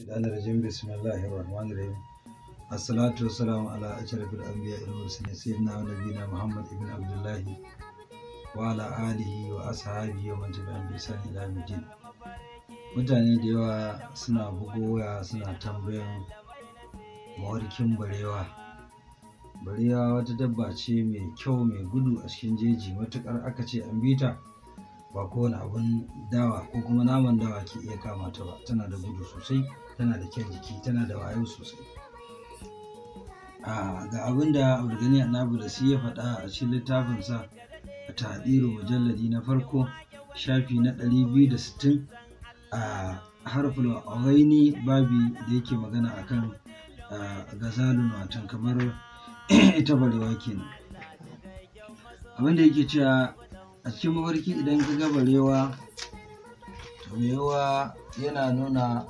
Shaitanir Bismillahir Rahmanir Rahim. Assalatu wassalamu ala ashrafil anbiya'i wal mursalin sayyidina wa nabiyina Muhammad ibn Abdullah wa ala alihi wa ashabihi wa man tabi'ahum bi ihsan ila yawmiddin. Mutane da yawa suna bugo waya suna tambayan mawarkin barewa. Barewa wata dabba ce mai kyau mai gudu a cikin jeji, matuƙar aka ce an bi ta ba kowane abun dawa ko kuma naman dawa ke iya kama ta ba. Tana da gudu sosai, tana da kyan jiki, tana da wayo sosai. Ga abin da Abdulgani Annabi ya faɗa a cikin littafinsa a Tahdiru, mujalladi na farko, shafi na 260, a harful ghaini, babi da yake magana akan gazalun, watan kamar ita barewa kenan. Abin da yake cewa a cikin mafarki, idan ka ga barewa, to barewa yana nuna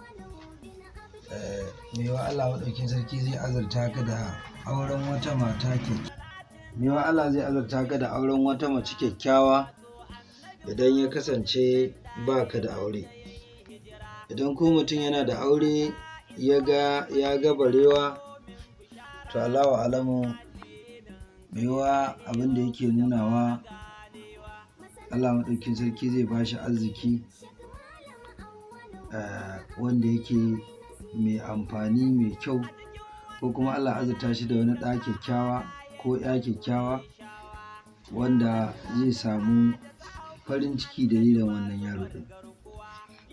maiwa Allah maɗaukin sarki zai azurta ka da auren wata mata kyakkyawa. Maiwa Allah zai azurta ka da auren wata mace kyakkyawa idan ya kasance ba ka da aure. Idan ko mutum yana da aure ya ga barewa, to Allahu alamu, maiwa abin da yake nunawa, Allah maɗaukin sarki zai ba shi arziki wanda yake mai amfani mai kyau, ko kuma Allah azurta shi da wani ɗa kyakkyawa ko ‘ya kyakkyawa wanda zai samu farin ciki dalilin wannan yaro ɗin.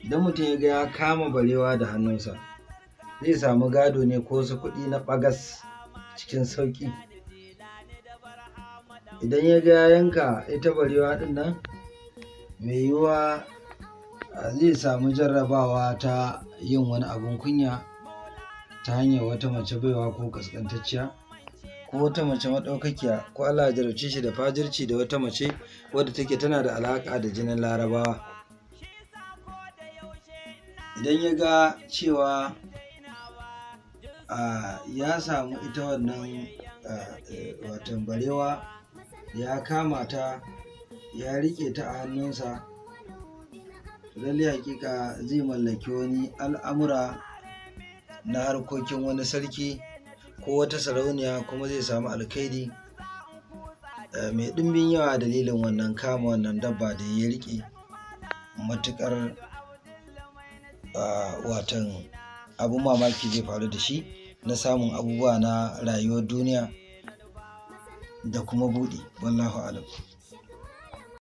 Idan mutum ya ga ya kama barewa da hannunsa, zai samu gado ne ko wasu kuɗi na ɓagas cikin sauƙi. Idan ya ga ya yanka ita barewa ɗin nan, mai yiwuwa zai samu jarrabawa ta yin wani abun kunya ta hanyar wata mace baiwa ko ƙasƙantacciya ko wata mace maɗaukakiya, ko Allah ya jarabce shi da fajirci da wata mace wadda take tana da alaƙa da jinin Larabawa. Idan ya ga cewa ya samu ita wannan watan barewa, ya kama ta, ya riƙe ta a hannunsa, lallai haƙiƙa zai mallaki wani al'amura na harkokin wani sarki ko wata sarauniya, kuma zai samu alkhairi mai ɗimbin yawa dalilin wannan kama wannan dabba da ya riƙe. Matuƙar watan abun mamaki zai faru da shi na samun abubuwa na rayuwar duniya da kuma buɗi. Wallahu alam.